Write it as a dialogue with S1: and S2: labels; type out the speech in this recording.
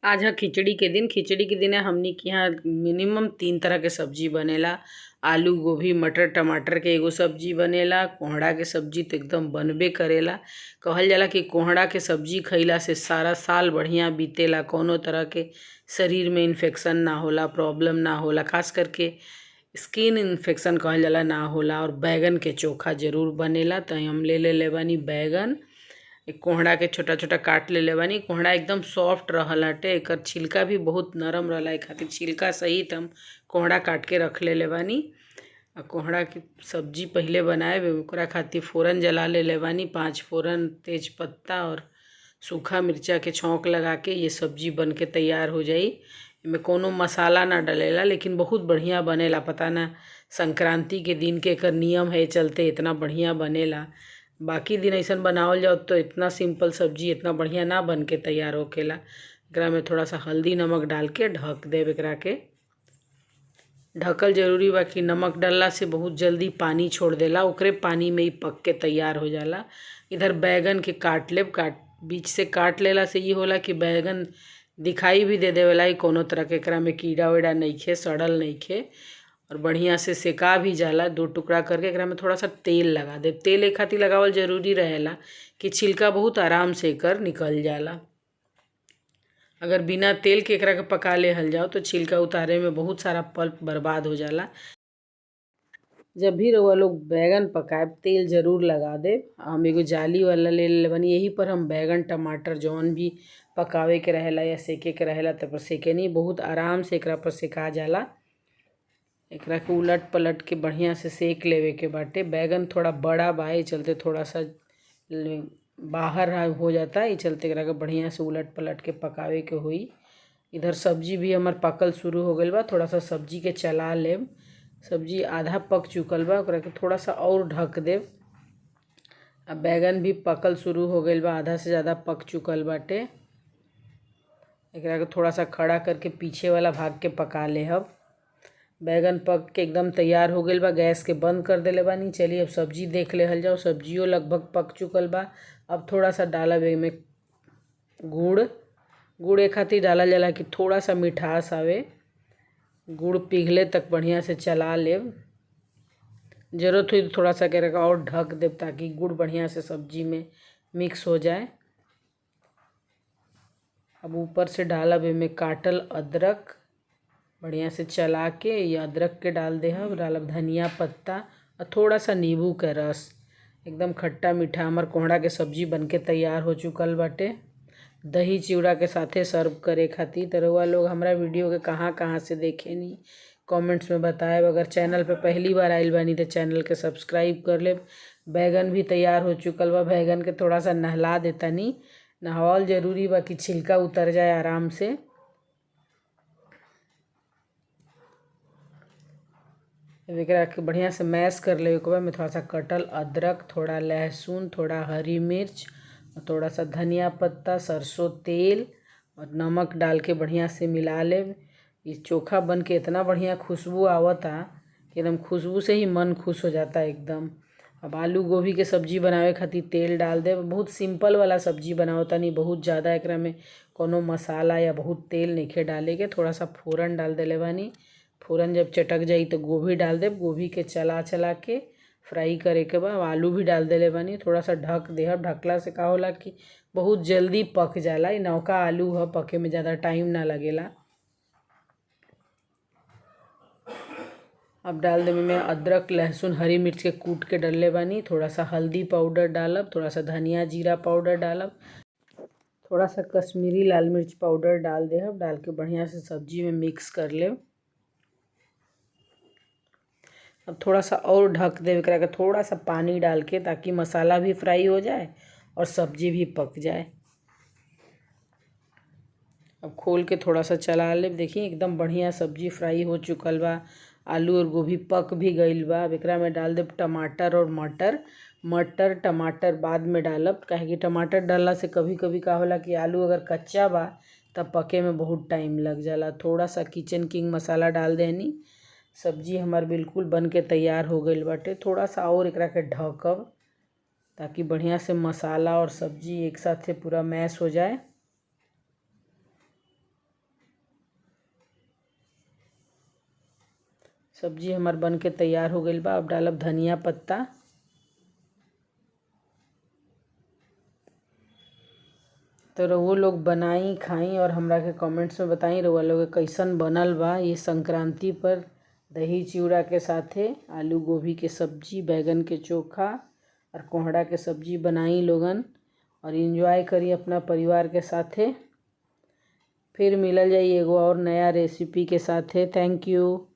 S1: आज ह खिचड़ी के दिन। खिचड़ी के दिने हमनी के यहाँ मिनिमम 3 तरह के सब्जी बनेला। आलू, गोभी, मटर, टमाटर के एगो सब्जी बनेला। कोहड़ा के सब्जी त एकदम बनबे करेला। कहल जाला कि कोहड़ा के सब्जी खइला से सारा साल बढ़िया बीतेला। कौनो तरह के शरीर में इन्फेक्शन ना होला, प्रॉब्लम ना होला, खास करके स्किन इन्फेक्शन कहल जाला ना होला। और बैगन के चोखा जरूर बनेला। त हम ले लेले बानी बैगन, कोहड़ा के छोटा छोटा काट लेले बानी। कोहड़ा एकदम सॉफ्ट रहल हटे, एकर छिलका भी बहुत नरम रहला, ए खातिर छिलका सहित हम कोहड़ा काट के रख लेले बानी। आ कोहड़ा के सब्जी पहिले बनाएब, ओकरा खातिर फोरन जला लेले बानी। 5 फोरन, तेज पत्ता और सूखा मिर्चा के छौंक लगा के ये सब्जी बन के तैयार हो जाई। एमे कोनो मसाला ना डलेला, लेकिन बहुत बढ़िया बनेला। पता ना संक्रांति के दिन के एकर नियम है, चलते इतना बढ़िया बनेला। बाकी दिन ऐसा बनावल जाओ तो इतना सिंपल सब्जी इतना बढ़िया ना बन के तैयार होखेला। एकरा में थोड़ा सा हल्दी नमक डाल के ढक देब। एकरा के ढकल जरूरी बा कि नमक डालला से बहुत जल्दी पानी छोड़ देला, ओकरे पानी में ही पक के तैयार हो जाला। इधर बैगन के काट लेब। काट बीच से काट लेला से ये होला कि बैगन दिखाई भी दे देवेला, कोनो तरह के एकरा में कीड़ा वीड़ा नइखे, सड़ल नइखे और बढ़िया से सेका भी जाला। 2 टुकड़ा करके एकरा में थोड़ा सा तेल लगा देब। तेल ए खातिर लगावल जरूरी रहेला कि छिलका बहुत आराम से एकर निकल जाला। अगर बिना तेल के एकरा के पका लेहल जाओ तो छिलका उतारे में बहुत सारा पल्प बर्बाद हो जाला। जब भी रउआ लोग बैगन पकाएब तेल ज़रूर लगा देब। हम एगो जाली वाला ले लेले बानी, यही पर हम बैगन टमाटर जौन भी पकावे के रहेला या सेके के रहेला त पर सेकेनी, बहुत आराम से एकरा पर सेका जाला। एकरा के उलट पलट के बढ़िया से सेक लेवे के बाटे। बैगन थोड़ा बड़ा बा, ए चलते थोड़ा सा बाहर हो जाता है, ए चलते एकरा के बढ़िया से उलट पलट के पकावे के होई। इधर सब्जी भी हमार पकल शुरू हो गइल बा। थोड़ा सा सब्जी के चला लेब। सब्जी आधा पक चुकल बा, ओकरा के थोड़ा सा और ढक देब। अब बैगन भी पकल शुरू हो गइल बा, आधा से ज़्यादा पक चुकल बाटे। एकरा के थोड़ा सा खड़ा करके पीछे वाला भाग के पका लेहब। बैगन पक के एकदम तैयार हो गइल बा। गैस के बंद कर देले बानी। चलिए अब सब्जी देख लेहल जाओ। सब्जियों लगभग पक चुकल बा। अब थोड़ा सा डालब एमे गुड़। गुड़ ए खातिर डालल जाला कि थोड़ा सा मिठास आवे। गुड़ पिघले तक बढ़िया से चला लेब। ज़रूरत हुई तो थोड़ा सा के और ढक देब ताकि गुड़ बढ़िया से सब्जी में मिक्स हो जाए। अब ऊपर से डालब एमे काटल अदरक, बढ़िया से चला के ये अदरक के डाल देहब। डालब धनिया पत्ता और थोड़ा सा नींबू के रस। एकदम खट्टा मीठा हमार कोहड़ा के सब्जी बनके तैयार हो चुकल बाटे। दही चिवड़ा के साथे सर्व करे खातिर। त रउआ लोग हमरा वीडियो के कहाँ कहाँ से देखेनी कमेंट्स में बताएब। अगर चैनल पे पहली बार आइल बानी तो चैनल के सब्सक्राइब कर लेब। बैगन भी तैयार हो चुकल बा। बैगन के थोड़ा सा नहला देतानी। नहवाल जरूरी बा कि छिलका उतर जाए आराम से। अब एकरा के बढ़िया से मैश कर लेवे के बा। एमे थोड़ा सा कटल अदरक, थोड़ा लहसुन, थोड़ा हरी मिर्च और थोड़ा सा धनिया पत्ता, सरसों तेल और नमक डाल के बढ़िया से मिला लेब। ये चोखा बन के इतना बढ़िया खुशबू आवता कि एकदम खुशबू से ही मन खुश हो जाता है एकदम। अब आलू गोभी के सब्जी बनावे खातिर तेल डाल देब। बहुत सिंपल वाला सब्जी बनावतानी, बहुत ज़्यादा एकरा में कोनो मसाला या बहुत तेल नइखे डाले के। थोड़ा सा फोरन डाल देले बानी। फोरन जब चटक जाई तो गोभी डाल देब। गोभी के चला चला के फ्राई करे के बा। आलू भी डाल देले बानी। थोड़ा सा ढक देहब। ढकला से का होला कि बहुत जल्दी पक जाला। इ नौका आलू ह, पके में ज़्यादा टाइम ना लगेला। अब डाल देब में अदरक, लहसुन, हरी मिर्च के कूट के डलले बानी। थोड़ा सा हल्दी पाउडर डालब, थोड़ा सा धनिया जीरा पाउडर डालब, थोड़ा सा कश्मीरी लाल मिर्च पाउडर डाल देहब। डाल के बढ़िया से सब्जी में मिक्स कर लेब। अब थोड़ा सा और ढक देब एकरा के, थोड़ा सा पानी डाल के, ताकि मसाला भी फ्राई हो जाए और सब्जी भी पक जाए। अब खोल के थोड़ा सा चला लेब। देखिए एकदम बढ़िया सब्जी फ्राई हो चुकल बा। आलू और गोभी पक भी गइल बा। अब एकरा में डाल देब टमाटर और मटर। मटर टमाटर बाद में डालब, काहे कि टमाटर डालला से कभी कभी का होला कि आलू अगर कच्चा बा तब पके में बहुत टाइम लग जाला। थोड़ा सा किचन किंग मसाला डाल देनी। सब्जी हमार बिल्कुल बन के तैयार हो गइल बाटे। थोड़ा सा और एकरा के ढकब ताकि बढ़िया से मसाला और सब्जी एक साथे पूरा मैश हो जाए। सब्जी हमार बन के तैयार हो गइल बा। अब डालब धनिया पत्ता। तो रउआ लोग बनाई, खाई और हमरा के कमेंट्स में बताई रउआ लोग के कैसन बनल बा ये संक्रांति पर दही चिवड़ा के साथे आलू गोभी के सब्जी, बैगन के चोखा और कोहड़ा के सब्जी बनाई लोगन और एंजॉय करी अपना परिवार के साथे। फिर मिलल जाई एगो और नया रेसिपी के साथे। Thank you.